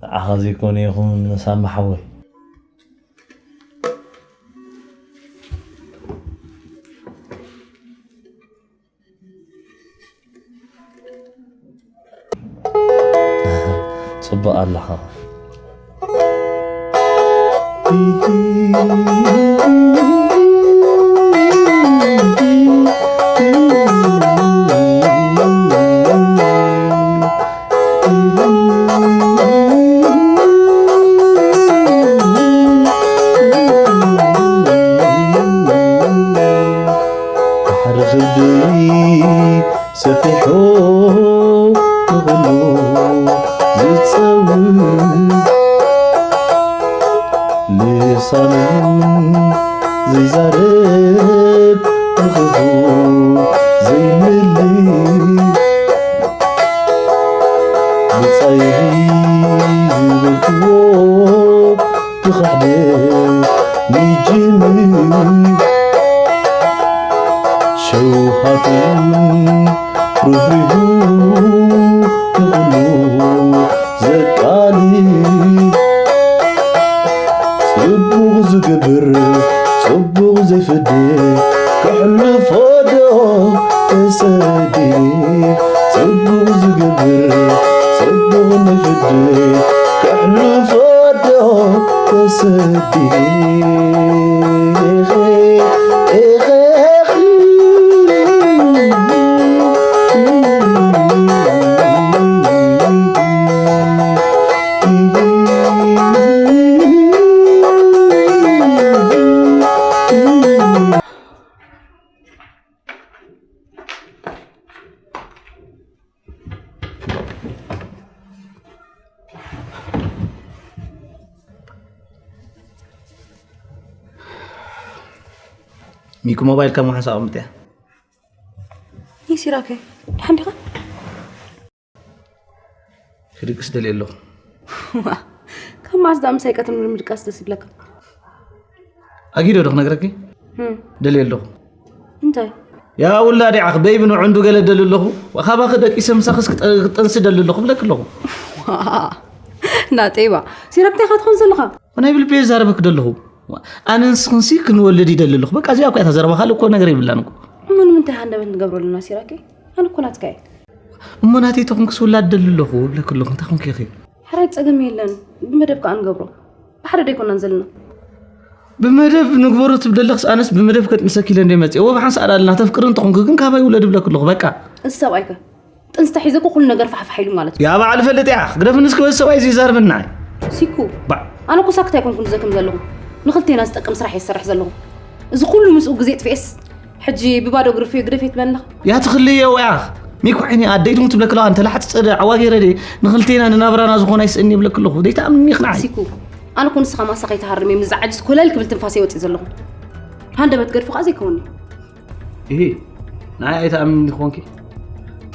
ንዓኻ ዘይኮነ ይኹን ንሳሚ ሓወይ። ጽቡቕ ኣለኻ። ባሕሪ ክብደይ ሰፊሑ ንኹሉ ዝጸውር ልሳኑ ዘይዛረብ ንኽፉ ዘይምልስ ብጻይ ዝበልክዎ ብኽሕደት ንጅምር ሸውሃትን ርህሪሁ ንኹሉ ዘቃልል ጽቡቕ ዝገብር ጽቡቕ ዘይፍደ ከሕልፎ ዶ ተሰዲድ ጽቡቕ ዝገብር ጽቡቕ ንፍደ ከሕልፎ ዶ ተሰዲድ ሚኪ ሞባይል ከም ሓንሳእ ኣቕምጥ እያ። ይህ ሲራከ፣ ደሓን ዲኻ? ክድቅስ ደልየ ኣለኹ። ዋ፣ ካብ መዓስ ደኣ ምሳይ ቀትሪ ምድቃስ ደስ ይብለካ? ኣጊዶ ዶ ክነግረኪ? ህም። ደልየ ኣለኹ። እንታይ? ያ ውላድ ዓኽ፣ በይቢ ንዕንዱ ገለ ደሊ ኣለኹ። ካባኺ ደቂሰ ምሳኽስ ክጠ-፣ ክጠንሲ ደሊ ኣለኹ ብለኪ ኣለኹ። ዋ፣ ናጤባ፣ ሲራክ እንታይ ኢኻ ትኾን ዘለኻ? ናይ ብልቢ እየ ዝዛረበኪ ደለኹ። ኣነ ንስኽንሲ ክንወልድ ይደሊ ኣለኹ። በቃ እዚኣ እኮ እያ እታ ዘረባ፣ ካልእ እኮ ነገር የብላን እኮ። እሞ ንምንታይ ሃንደበት ንገብሮ ኣለና ሲራከይ? ኣነ እኮ ናትካ እየ። እሞ ናተይ ተኾንክስ ውላድ ደሊ ኣለኹ እብለኪ ኣለኹ። እንታይ ኾንኪ ኢኺ? ሕራይ ጸገም የለን። ብመደብ ከኣ ንገብሮ። ብሓደ ዶ ኣይኮናን ዘለና? ብመደብ ንግበሮ ትብሊ ኣለኽስ ኣነስ ብመደብ ከጥንሰኪ ኢለ እንደ መጽእ። ወብሓንሳእ ደኣ ኣለና። ተፍቅሪ እንተኾንኪ ግን ካባይ ውለድ እብለኪ ኣለኹ። በቃ። እዚ ሰብኣይከ? ጥንስተ ሒዘ እኮ ኩሉ ነገር ፋሕፋሕ ኢሉ ማለት እዩ። ያ በዓል ፈልጥ እያ፣ ግደፍኒ እስኪ በዚ ሰብኣይ እዚ ይዛረበና። ሲኩ፣ ባዕ። ኣነ እኮ ሳክት ኣይኮንኩን ዘክም ዘለኹ። ንኽልቴና ዝጠቅም ስራሕ እየ ዝሰርሕ ዘለኹ። እዚ ኩሉ ምስኡ ግዜ ጥፍኤስ፣ ሕጂ ብባዶ እግሪ ፍዮ ግደፍ የትበልኻ። ያ ትኽልዮ ወያ። ሚኩ ዓይኒ ኣደይ ትሙት ትብለክ ኣለዋ፣ እንተ ላሕቲ ጸደ ዓዋ ገይረ ደይ ንኽልቴና ንናብራና ዝኾነ ኣይስእኒ ይብለክ ኣለኹ። ደይ ተኣምኒ ይኽናዓይ። ሲኩ፣ ኣነ እኮ ንስኻ ማሳ ከይትሃርም እየ፣ ምስ ዝዓጅዝ ኮለል ክብል ትንፋሰ ይወጽእ ዘለኹ። ሃንደበት ገድፉ ከኣ ዘይከውን እዩ። እሂ፣ ንዓይ ኣይትኣምንኒ ክኾንኪ?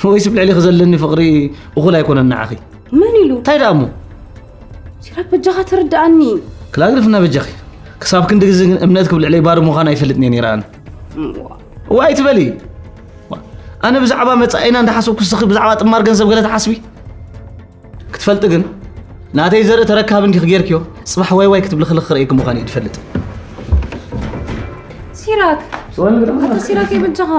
ወይስ ኣብ ልዕሊኺ ዘለኒ ፍቕሪ እኹል ኣይኮነን ንዓኺ? መን ኢሉ? እንታይ ደኣ እሞ? ሲራክ በጃኻ ተረድኣኒ። ክላግርፍና በጃኺ። ክሳብ ክንዲ ግዜ ግን እምነት ክብል ልዕለይ ባዶ ምዃና ኣይፈልጥን እየ ነይረ ኣነ። እዋ። እዋ ኣይትበሊ። ዋ፣ ኣነ ብዛዕባ መጻኢና እንዳሓሰብኩ ንስኺ ብዛዕባ ጥማር ገንዘብ ገለ ትሓስቢ? ክትፈልጢ ግን ናተይ ዘርኢ ተረካቢ እንዲኺ ጌርክዮ፣ ጽባሕ ዋይ ዋይ ክትብሊ ከለኺ ክርእየኪ ምዃኑ እየ ዝፈልጥ። ሲራክ፣ ኣታ ሲራክ የበጃኻ።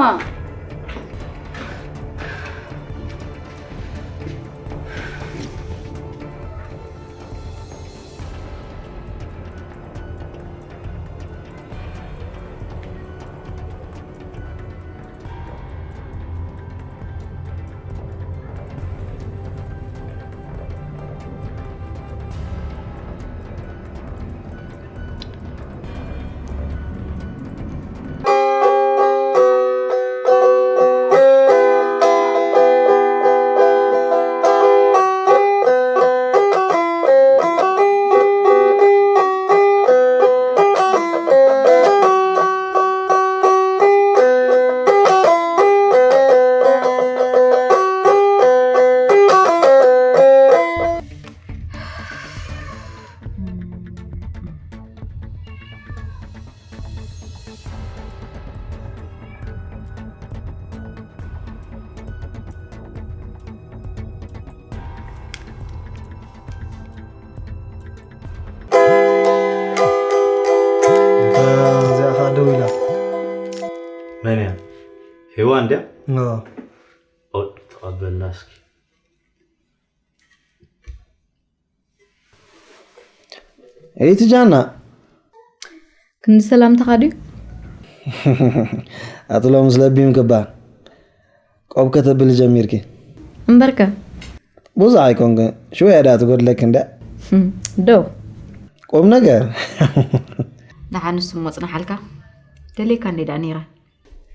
እዚኣ ኸዓ ደው ኢላ። መን እያ? ሄዋን ድያ? ኣዎ። ኦ፣ ተቐበልና እስኪ። እይ ትጃና። ክንዲ ሰላምታኻ ድዩ? ኣትሎም ስለቢም ክባ ቆብ ከተብል ጀሚርኪ። እምበርከ? ብዙሕ ኣይኮንክን፣ ሽወያ ደኣ ትጎድለኪ እንዳ። ህም፣ ዶ? ቁም ነገር። ደሓን ንሱ እሞ ጽናሓልካ። ደልየካ እንዴ ደኣ ነይረ?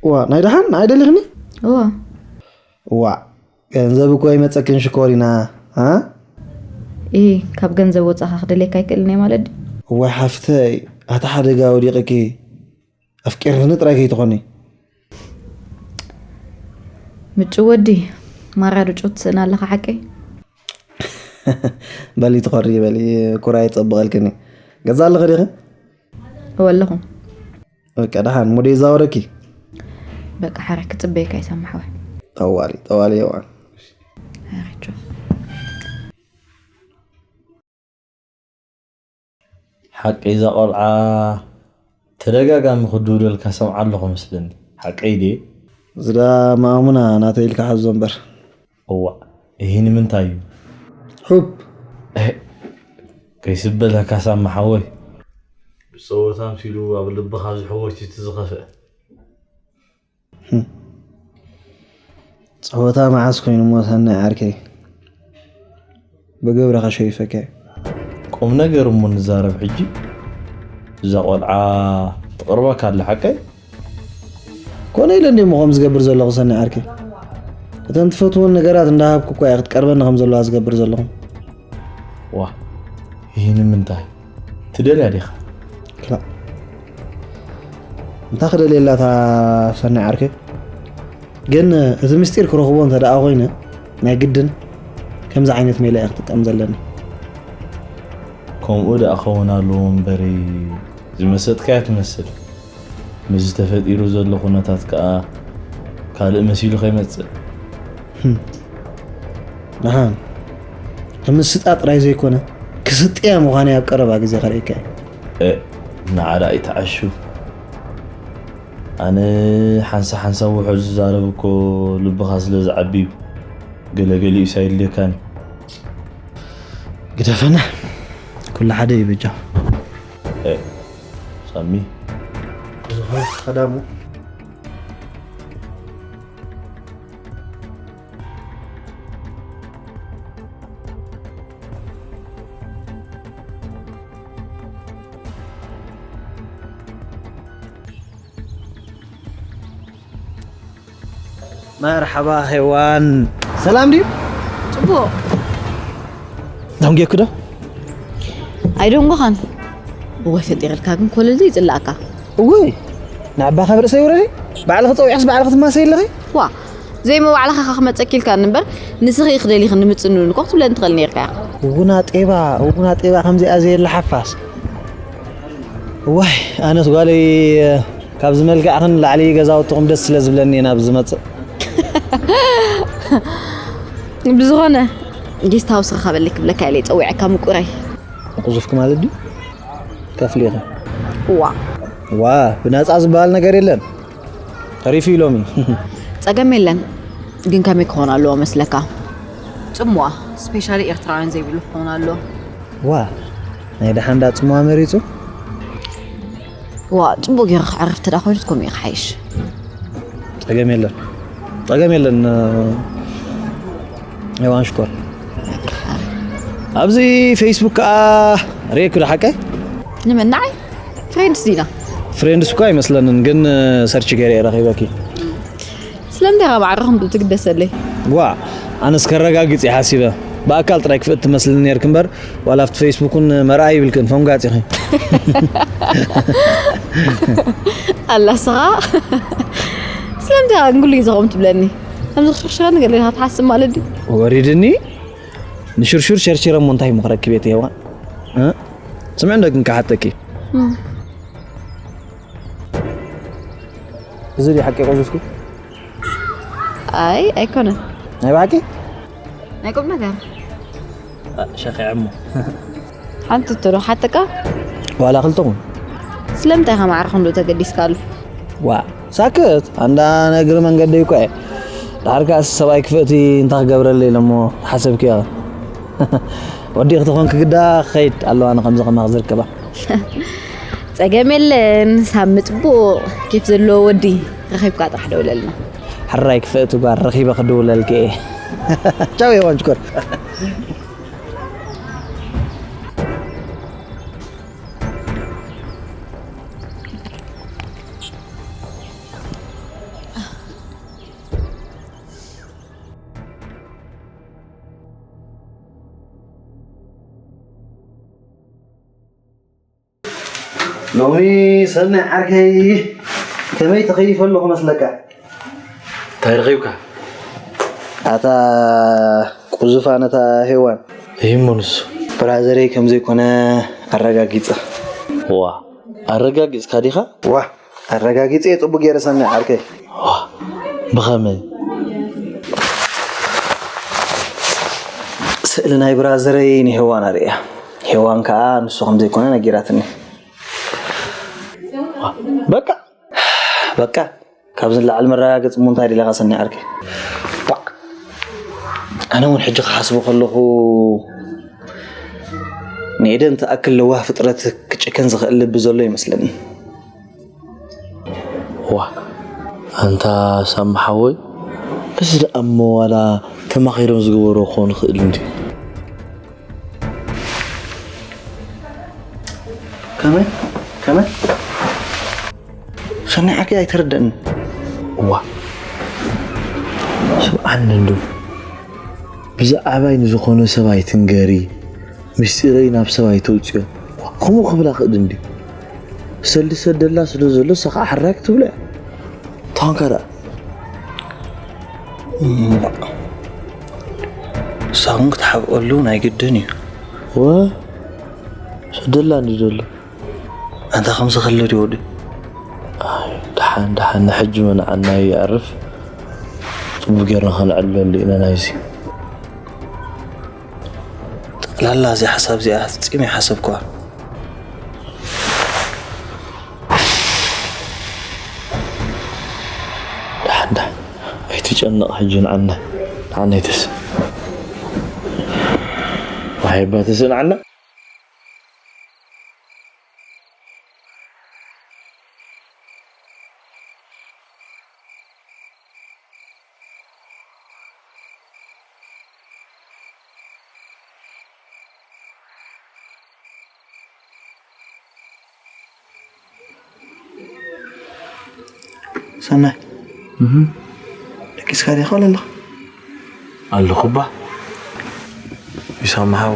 ዋ፣ ናይ ደሓን ንዓይ ደሊኽኒ? እዋ። ዋ፣ ገንዘብ እኮ ይመጸክን ሽኮሪና፣ አ? ኢ፣ ካብ ገንዘብ ወጻኻ ክደልየካ ኣይክእልን እየ ማለት ድዩ? እዋይ ሓፍተይ፣ ኣታ ሓደጋ ወዲቕኪ። ኣፍቂርክኒ ጥራይ ከይትኾኒ። ምጭው ወዲ፣ ማራ ዶ ጩት ትስእን ኣለኻ ሓቀይ? በሊ ትኾሪ በሊ፣ ኩራ የጸብቐልክኒ። ገዛ ኣለኺ ዲኺ? እወ ኣለኹ። በቃ ደሓን ሙደይ ዛወረኪ። በቃ ሓረ ክጽበየካ ይሰማሕ ወይ? ጠዋሊ፣ ጠዋሊ የዋን። ሓረቾ። ሓቀይ እዛ ቆልዓ ተደጋጋሚ ክድውለልካ ሰምዓ ኣለኹ መስለኒ። ሓቀይ ድየ? ዝዳ ማእሙና ናተይ ኢልካ ሓዞ እምበር። እዋእ፣ እሂ ንምንታይ እዩ? ሑብ። እህ፣ ከይስበለካ ሳማ ሓወይ። ብጸወታ ኣምሲሉ ኣብ ልብኻ ዝሕወች እቲ ዝኸፍአ። ህም። ጸወታ መዓስ ኮይኑ እሞ ሰናይ ዓርከይ? ብግብርኻ ሸይፈካ። ቁም ነገር እሞ ንዛረብ ሕጂ። እዛ ቆልዓ ትቕርበካ ኣላ ሓቀይ? ኮነ ኢለ እንድየ እሞ ከም ዝገብር ዘለኹ ሰናይ ዓርከይ። እተን ትፈትወን ነገራት እንዳሃብኩ እኳ እየ ክትቀርበኒ ከም ዘለዋ ዝገብር ዘለኹ። ዋ፣ ይህ ንምንታይ? ትደልያ ዲኻ? ክላእ። እንታይ ክደልየላ እታ ሰናይ ዓርከይ? ግን እቲ ምስጢር ክረኽቦ እንተ ደኣ ኮይነ፣ ናይ ግድን ከምዚ ዓይነት ሜላ እየ ክጥቀም ዘለኒ። ከምኡ ደኣ ክኸውን ኣለዎ እምበሪ፣ ዝመሰጥካያ ትመስል። ምስዚ ተፈጢሩ ዘሎ ኩነታት ከኣ ካልእ መሲሉ ከይመጽእ። ህም። ደሓን፣ ክምስጣ ጥራይ ዘይኮነ፣ ክስጥያ ምዃነይ ኣብ ቀረባ ግዜ ከርእየካ እየ። እ፣ ንዓዳ ኣይትዓሹ። ኣነ ሓንሳ ሓንሳ ውሑድ ዝዛረብ እኮ ልብኻ ስለ ዝዓቢ እዩ። ገለ ገሊኡስ ኣይድልየካን እዩ። ግደፈና። ኩሉ ሓደ እዩ በጃ። እ፣ ሳሚ። እዚ ኸዳሙ። መርሓባ ሄዋን፣ ሰላም ድዩ? ጽቡቕ። ደንጌኩ ዶ? ኣይደንጎኻን። እወ፣ ፈጢረልካ ግን ኮለል ይጽላእካ። እወይ፣ ንኣባኻ ብርእሰይ ውረዲ። ባዕልኺ ጸዊዕክስ ባዕልኺ ትማሰይ ኣለኺ። ዋ፣ ዘይመ ባዕልኻ ኢኻ ክመጸኪ ኢልካኒ እምበር፣ ንስኺ ኢኺ ደሊኺ ንምጽንኑ እኮ ክትብለኒ ትኽእል ነይርካ ኢኻ። እውና ጤባ፣ እውና ጤባ ከምዚኣ ዘየለ ሓፋስ። ዋይ፣ ኣነስ ጓለይ ካብዚ መልክዕኽን ላዕሊ ገዛውትኹም ደስ ስለ ዝብለኒ እየ ናብዚ ዝመጽእ። ብዝኾነ፣ ጌስት ሃውስ ርኸበለይ ክብለካ ኢለ ጸዊዐካ ምቁረይ። ቁዙፍኪ ማለት ድዩ? ከፍሊኺ። ዋ። ዋ፣ ብናጻ ዝበሃል ነገር የለን። ተሪፉ ኢሎም እዩ። ጸገም የለን። ግን ከመይ ክኾን ኣለዎ መስለካ? ጽምዋ፣ ስፔሻሊ ኤርትራውያን ዘይብሉ ክኾን ኣለዎ። ዋ፣ ናይ ደሓን ዳ ጽምዋ መሪጹ? ዋ፣ ጽቡቕ ገይሩ ክዕርፍ ተዳ ኮይኑ ከምኡ እዩ ክሓይሽ። ጸገም የለን። ጸገም የለን። ሄዋን ሽኮር። ኣብዚ ፌስቡክ ከኣ ርኤኩ ዶ ሓቀይ? ንመን ንዓይ? ፍሬንድስ ዲና? ፍሬንድስ እኳ ኣይመስለንን፣ ግን ሰርች ገይረ እየ ረኺበኪ። ስለምንታይ ኢኻ ማዕረ ክንዱ ትግደሰለይ? ዋ፣ ኣነስ ከረጋግጽ እየ ሓሲበ። ብኣካል ጥራይ ክፍእቲ ትመስልኒ ነርኪ እምበር፣ ዋላ ኣብቲ ፌስቡክ እውን መርኣይ ይብልክን፣ ፈንጋጽ ኢኺ። ኣላ ስኻ። ስለምንታይ ኢኻ ግን ኩሉ ግዜ ከምኡ ትብለኒ? ከምዚ ክሽርሽረኒ ገለ ኢኻ ትሓስብ ማለት ድዩ? ወሪድኒ። ንሽርሹር ሸርሺረ እሞ እንታይ እሞ ክረክብ እየ ሄዋን? እ? ስምዒ እንዶ ግን ክሓተኪ። እም። እዚ ድዩ ሓቂ ቁዙፍኪ? ኣይ፣ ኣይኮነን። ናይ ብሓቂ? ናይ ቁም ነገር። ሸኺዐ እሞ። ሓንቲ እቶ ዶ ሓተካ? ዋላ ክልተ ኹን። ስለምንታይ ኢኻ ማዕረ ክንድኡ ተገዲስካሉ? ዋ፣ ሳክት፣ ኣንዳ ነግሪ መንገደይ እኮ እየ። ድሓር ከኣ ሰብኣይ ክፍእቲ እንታይ ክገብረለይ ኢለ እሞ ሓሰብኪ ኢኻ። ወዲእኺ ተኾንኪ ግዳ ክኸይድ ኣለዋ፣ ኣነ ከምዚ ከማኺ ዝርከባ። ጸገም የለን፣ ሳሚ ጽቡቕ ኬፍ ዘለዎ ወዲ ረኺብካ ጥራሕ ደውለልና። ሕራይ ክፍእቲ ጓል ረኺበ ክድውለልኪ እየ። ቻው ሄዋን ሽኮር። ሎሚ ሰናይ ዓርከይ ከመይ ተኸይፈ ኣለኹ መስለካ? እንታይ ረኺብካ? ኣታ ቁዙፋ ነታ ሄዋን። እሂ እሞ ንሱ? ብራዘረይ ከም ዘይኮነ ኣረጋጊጸ። ዋ፣ ኣረጋጊጽካ ዲኻ? ዋ፣ ኣረጋጊጸ እየ ጽቡቕ ገይረ ሰናይ ዓርከይ። ዋ፣ ብኸመይ? ስእሊ ናይ ብራዘረይ ንሄዋን ኣርእያ። ሄዋን ከኣ ንሱ ከም ዘይኮነ ነጊራትኒ። በቃ። በቃ። ካብዚ ንላዕሊ መረጋገጺ እሞ እንታይ ደሊኻ ሰኒ ዓርከይ? ባዕ። ኣነ እውን ሕጂ ክሓስቦ ከለኹ ንኤደን ትኣክል ለዋህ ፍጥረት ክጭክን ዝኽእል ልቢ ዘሎ ይመስለኒ። ዋ፣ ኣንታ ሳሚ ሓወይ፣ እዚ ደኣ እሞ ዋላ ተማኺሮም ዝገበርዎ ክኾን ይኽእል እንድዩ። ከመይ? ከመይ? ሰናይ ዓርከይ ኣይተረደእን። እዋ። ስምዓኒ እንዶ። ብዛዕባይ ንዝኾነ ሰብ ኣይትንገሪ፣ ምስጢረይ ናብ ሰብ ኣይተውጽዮ። ከምኡ ክብላ ክእል እንድዩ። ሰልዲ ሰደላ ስለ ዘሎ፣ ንሳ ኸዓ ሕራይ ክትብሎ እያ። ተኾንካ ደኣ። እምቧእ። ንሳ እውን ክትሓብኦሉ ናይ ግድን እዩ። ወ-፣ ሰደላ እንድዩ ዘሎ። ኣንታ ከምዚ ከሎ ድዩ ወዲ? ኣይ፣ ደሓን፣ ደሓን፣ ንሕጂ መንዓና ይኣርፍ። ጽቡቕ ጌርና ከነዕልለሉ ኢና ናይዚ። ጠቕላላ እዚ ሓሳብ እዚኣ ፍጺም ኣይሓሰብኩዋ። ደሓን፣ ደሓን፣ ኣይትጨነቕ ሕጂ ንዓና፣ ንዓና ኣይተስእ። ዋይ፣ እባ ተስእ ንዓና። ሰናይ። እህ። ደቂ ደቂስካ ዲኻ ወላ ኣለኻ? ኣለኹ እባ። ይሳምሓው።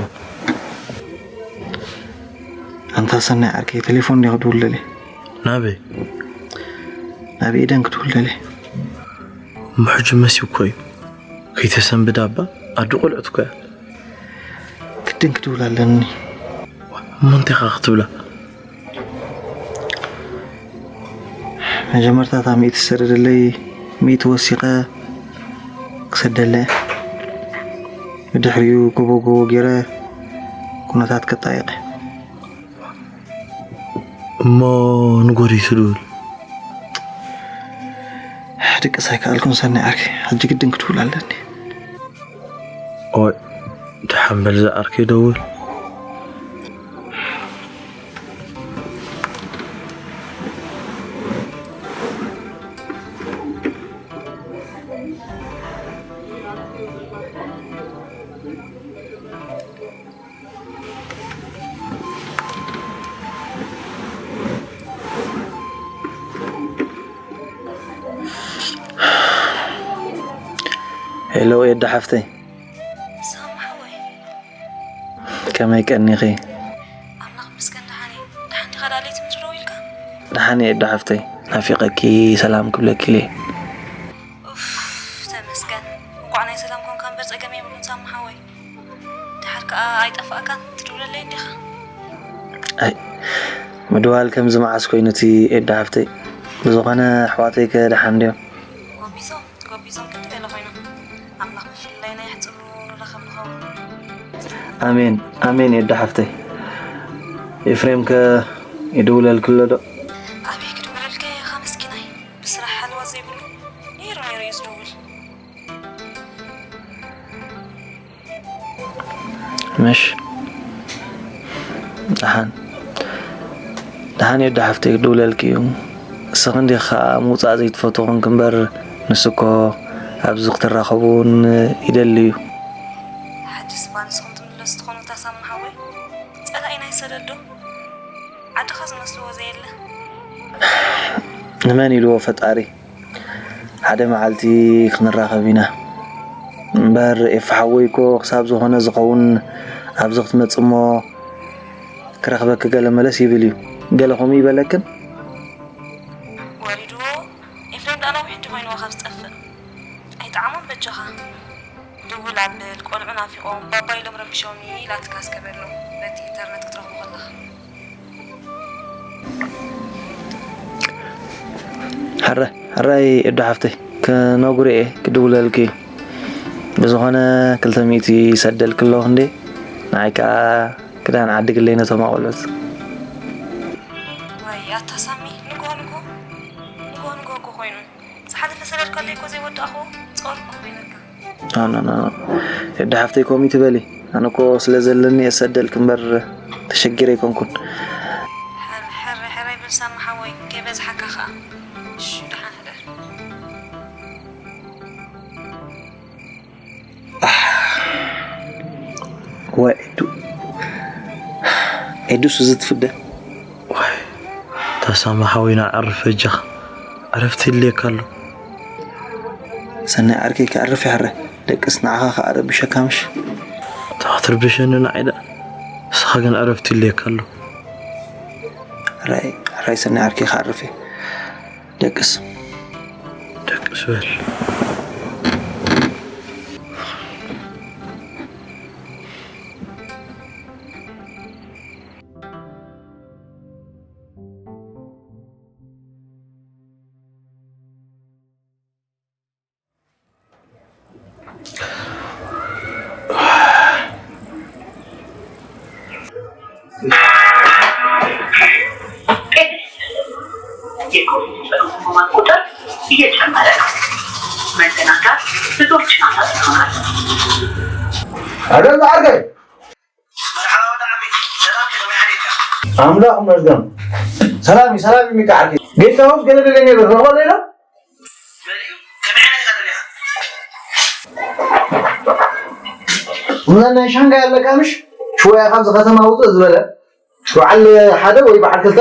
ኣንታ ሰናይ ዓርከይ፣ ቴሌፎን ዲኻ ክትውልደለይ? ናበይ? ናብ ኤደን ክትውልደለይ። እሞ ሕጂ መሲው እኮ እዩ። ከይተሰንብዳ እባ፣ ኣዲ ቆልዑት እኮ እያ። ግድን ክትብል ኣለኒ። እሞ እንታይ ኢኻ ክትብላ? መጀመርታ እታ ሚእቲ ዝሰደደለይ ሚእቲ ወሲኸ ክሰደለ። ብድሕሪኡ ጎቦ ጎቦ ገይረ ኩነታት ከጣይቐ። እሞ ንጎሪቱ ድብል። ድቅስ ኣይከኣልኩን ሰኒ ዓርከይ፣ ሕጂ ግድን ክትብል ኣለኒ። ኦይ፣ ደሓን በል ዝዓርከይ ደውል። ሄሎ ኤዳ ሓፍተይ። ሳማ ሓወይ። ከመይ ቀኒኺ? ኣምላኽ ይመስገን ደሓን እየ። ደሓን ዲኻ? ደኣ ለይቲ ምድሪ ደው ኢልካ? ደሓን እየ ኤዳ ሓፍተይ። ናፊቐኪ ሰላም ክብለኪ ኢለ። ኡፍ፣ ተመስገን። እንቋዕ ናይ ሰላም ኮንካ እምበር ጸገም የብሉን ሳማ ሓወይ። ደሓር ከኣ ኣይጠፋእካን፣ ትድውለለይ እንዲኻ? ኣይ፣ ምድዋል ከምዚ መዓስ ኮይኑ እቲ ኤዳ ሓፍተይ። ብዝኾነ ኣሕዋተይ ከ ደሓን ድዮም? ጎቢዞም፣ ጎቢዞም ክንዲ ገለ ኮይኖም። ኣምላኽ ብፍልላይና የሕጽሩ ንራኸብ ንኸውን። ኣሜን፣ ኣሜን ኤዳ ሓፍተይ። ኤፍሬም ከ ይድውለልኪ ኣሎ ዶ? ኣበይ ክድውለልካ ኢኻ መስኪናይ? ብስራሕ ሃለዋ ዘይብሉ ነይሩ ነይሩ እዩ ዝድውል። ምሽ ደሓን ደሓን ኤዳ ሓፍተይ ክድውለልኪ እዩ። እስኺ እንዲኺ ከዓ ምውፃእ ዘይትፈትዉ ኮንኪ እምበር ንሱ እኮ ኣብዚ ክትራኸቡ እውን ይደሊ እዩ። ሕጅስ እባ ንስኹም ትምለሱ ትኾኑ እታ ሳማ ሓወይ? ጸላኢና ይሰደዶ? ዓድኻ ዝመስልዎ ዘየለ። ንመን ኢልዎ ፈጣሪ? ሓደ መዓልቲ ክንራኸብ ኢና። እምበር ኤፋ ሓወይ እኮ ክሳብ ዝኾነ ዝኸውን ኣብዚ ክትመጽእ እሞ ክረኽበኪ ገለ መለስ ይብል እዩ። ገለ ከምኡ ይበለክን? ወሪድዎ። ኤፍሬም ደኣ ነዊሕ እንዲ ኮይንዎ ካብ ዝጠፍእ። ኣይጠዓሞን በጃኻ። ድውል ኣብል፣ ቆልዑ ናፊቖም፣ ባባ ኢሎም ረቢሾም ኢላትካ እስከ በሎ፣ በቲ ኢንተርነት ክትረኽቦ ከለኻ። ሕረ፣ ሕራይ ኤዶ ሓፍተይ፣ ክነግሮ እየ፣ ክድውለልኪ እዩ። ብዝኾነ ክልተ ሚእቲ ይሰደልኪ ኣለኹ እንዴ፣ ንዓይ ከኣ ክዳን ዓድግለይ ነቶም ኣቖልዑት። ዋይ፣ ኣታ ሳሚ፣ ንግሆ ንግሆ፣ ንግሆ ንግሆ እኮ ኮይኑ። ዝሓለፈ ሰደድካለይ እኮ ዘይወዳእኽዎ ጾር እኮ ኮይነካ። ኖ፣ ኖ፣ ኖ፣ ኖ። ኤዳ ሓፍተይ፣ ከምኡ ትበሊ። ኣነ እኮ ስለ ዘለኒ እየ ዝሰደልኪ እምበር ተሸጊረ ኣይኮንኩን። ሕር-፣ ሕር-፣ ሕራይ በል ሳሚ ሓወይ፣ ከይበዝሓካ ኸኣ። እሺ፣ ደሓን ሕደር። ዋይ፣ ኤዱ። ኤዱስ እዚ ትፍደ። ዋይ፣ እታ ሳሚ ሓወይና፣ ዕርፍ በጃኻ። ዕረፍቲ ይድልየካ ኣሎ። ሰናይ ዓርከይ፣ ክዕርፍ ይሕረ። ደቅስ ንዓኻ ከኣ ረቢሸካ ምሽ? እታ ክትርብሸኒ ንዓይ ደኣ። ንስኻ ግን ዕረፍቲ ይድልየካ ኣሎ። ሕራይ፣ ሕራይ ሰናይ ዓርከይ፣ ክዕርፍ እየ። ደቅስ። ደቅስ በል። የኮቪድ ዘጠኝ ህሙማን ቁጥር እየጨመረ ነው። መዘናጋት ብዙዎችን አሳዝኖናል። ኣደም ዓርከይ። መርሓባ ወዲ ዓቢ፣ ሰላም እዩ፣ ከመይ ሓዲርካ? ኣምላኽ ይመስገን። ሰላም እዩ፣ ሰላም እዩ ሚካ ዓርከይ። ጌስት ሃውስ ገለ ደልየ ነይረ፣ ረኽባ ዶ ኢለ? በሊኡ፣ ከመይ ዓይነት ኢኻ ደሊኻ? እዛ ናይ ሻንጋይ ኣለካ ምሽ? ሽወያ ካብዚ ከተማ ውፅእ ዝበለ። በዓል ሓደ ወይ በዓል ክልተ?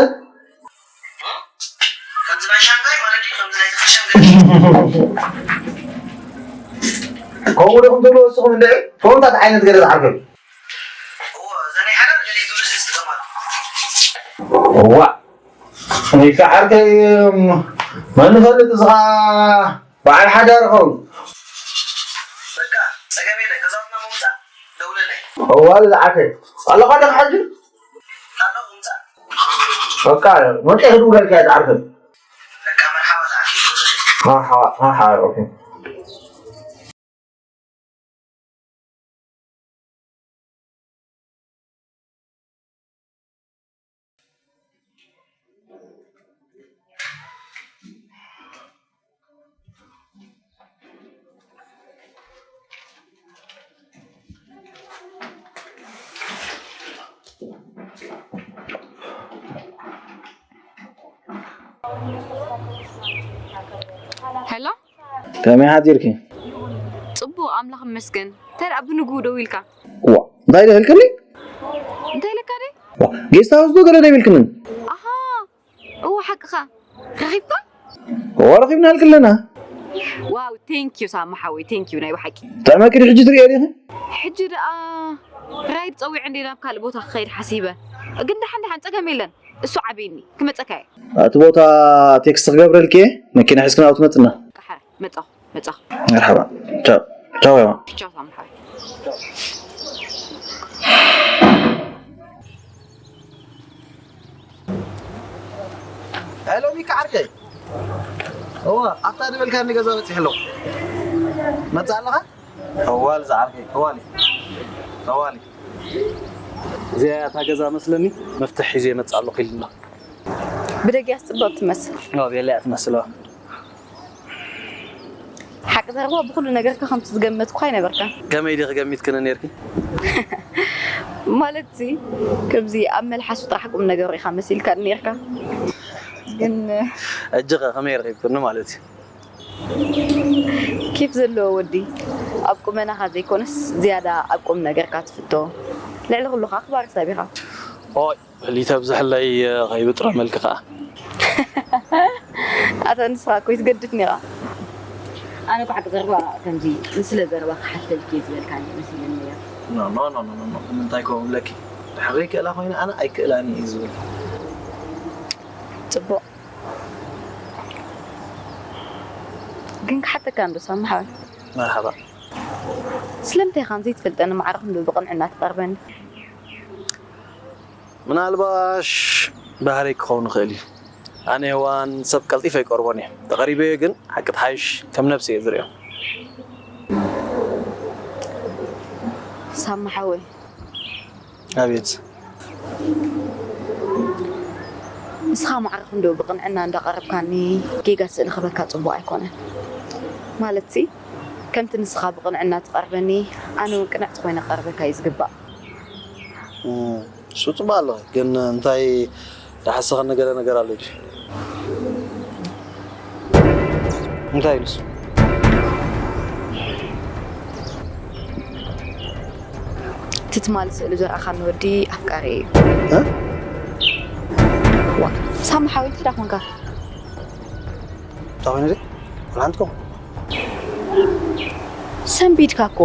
ከምዚ ናይ ሻንጋይ ማለት እዩ፣ ከምዚ ናይ ሻንጋይ። ከምኡ ዲኹም ትብሉ እስኹም እንድዒ? ከምኡታት ዓይነት ገለ ዝዓርከይ። እዎ፣ እዛ ናይ ሓዳር ገለ ይብሉ ዝስተማሉ። እዋ፣ ወይ ከዓ ዓርከይ፣ መን ይፈልጥ፣ እዚ ኸዓ በዓል ሓዳር ይኸውን። በቃ፣ ጸገም የለን። ገዛውትና ምውጻእ ደውለለይ። እዋ፣ ዝዓርከይ። ኣለኻ ዲኻ ሕጂ? ኣለኹ፣ ምጻእ። በቃ፣ መጺአ ክድውለልካ እየ፣ ዝዓርከይ። በቃ፣ መርሓባ፣ ዝዓርከይ፣ ደውለለይ። መርሓባ፣ መርሓባ፣ ኦኬ። ሄሎ፣ ከመይ ሓዲርኪ? ጽቡቕ፣ ኣምላኽ ይመስገን። እንታይ ደኣ ብንግኡ ደዊልካ? ዋ፣ እንታይ ደልክኒ? እንታይ ኢለካ ደይ? ዋ፣ ጌስት ሃውስ ዶ ገለ ደይብልክንን? ኣሃ፣ እዎ፣ ሓቅኻ። ረኺብካ? ዋ፣ ረኺብና ኣልክለና። ዋው፣ ቴንክ ዩ ሳማ ሓወይ፣ ቴንክ ዩ ናይ ብሓቂ። ጥዕመኪ ዶ ሕጂ ትርእዮ ዲኺ? ሕጂ ደኣ ራይድ ጸዊዑ እንዴ ናብ ካልእ ቦታ ክኸይድ ሓሲበ። ግን ደሓን ደሓን ጸገም የለን። እሱ ዓብየኒ፣ ክመጸካ እየ። እቲ ቦታ ቴክስት ክገብረልኪ እየ፣ መኪና ሒዝክና ኣብ ትመጽና። ቀሓር፣ መጻኹ፣ መጻኹ። መርሓባ። ቻው። ቻው፣ ያማ። ቻው፣ ሳምሓይ። ሄሎ፣ ሚካ ዓርከይ። እወ፣ ኣብታ ዝበልካኒ ገዛ በጺሐ ኣለኹ። መጽእ ኣለኻ? ጠዋል ዝዓርከይ፣ ጠዋል እዩ። ጠዋል እዩ። እዚኣ እያ እታ ገዛ መስለኒ፣ መፍትሕ ሒዘ እመጽእ ኣለኹ ኢሉና። ብደጊኣስ ጽብቕቲ ትመስል። ኣዎ፣ ቤላ እያ ትመስል፣ ኣዎ። ሓቂ ዘረባ ብኹሉ ነገርካ ከምቲ ዝገመትኩ ኣይነበርካን። ከመይ ዲኺ ገሚትክኒ ኔርኪ? ማለትሲ፣ ከምዚ ኣብ መልሓሱ ጥራሕ ቁም ነገሩ ኢኻ መሲልካኒ ኔርካ። ግን ሕጂ ኸ ከመይ ረኺብክኒ ማለት እዩ? ኬፍ ዘለዎ ወዲ፣ ኣብ ቁመናኻ ዘይኮነስ ዝያዳ ኣብ ቁም ነገርካ ትፍቶ። ልዕሊ ኩሉ ኸኣ ኣኽባሪ ሰብ ኢኻ። ኦይ፣ በል ይተብዝሐለይ፣ ከይብጥረመልኪ ኸኣ። ኣታ ንስኻ እኮ ይትገድፍኒ ኢኻ። ኣነ እኮ ሓቂ ዘረባ ከምዚ ንስለ ዘረባ ክሓተልኪ እየ ዝበልካኒ መሲለኒ ነይሩ። ኖ፣ ኖ፣ ኖ፣ ኖ፣ ኖ፣ ኖ። ንምንታይ ከምኡ እብለኪ? ድሕሪ ዘይክእላ ኮይነ ኣነ ኣይክእላን እየ ዝብል። ጽቡቕ። ግን ክሓተካ እንዶ ሳሚ ሓወይ። መርሓባ። ስለምንታይ ኢኻ ንዘይትፈልጠኒ ማዕረ ክንዶ ብቕንዕና ትቐርበኒ? ምናልባሽ ባህረይ ክኸውን ይኽእል እዩ። ኣነ የዋን ሰብ ቀልጢፈ ኣይቀርቦን እየ። ተቐሪበዮ ግን ሓቂ ትሓይሽ ከም ነብሲ እየ ዝርእዮ። ሳሚ ሓወይ። ኣቤት። ንስኻ ማዕረ ክንዶ ብቕንዕና እንዳቐረብካኒ ጌጋ ስእሊ ክበካ ጽቡቕ ኣይኮነን። ማለትሲ፣ ከምቲ ንስኻ ብቕንዕና ትቐርበኒ፣ ኣነ እውን ቅንዕቲ ኮይነ ክቐርበካ እዩ ዝግባእ። እም፣ እሱ ጽቡቕ ኣለኺ፣ ግን እንታይ ዝሓሰኸኒ ገለ ነገር ኣሎ ድዩ? እንታይ እዩ ንሱ? እቲ ትማሊ ስእሊ ዘርኣኻኒ ወዲ ኣፍቃሪ እዩ። እ? ዋ፣ ሳሚ ሓወይ እንታይ ደኣ ኮንካ? እንታይ ኮይኑ ድዩ? ወላ ሓንቲ ኮንኩ። ሰንቢድካ እኮ።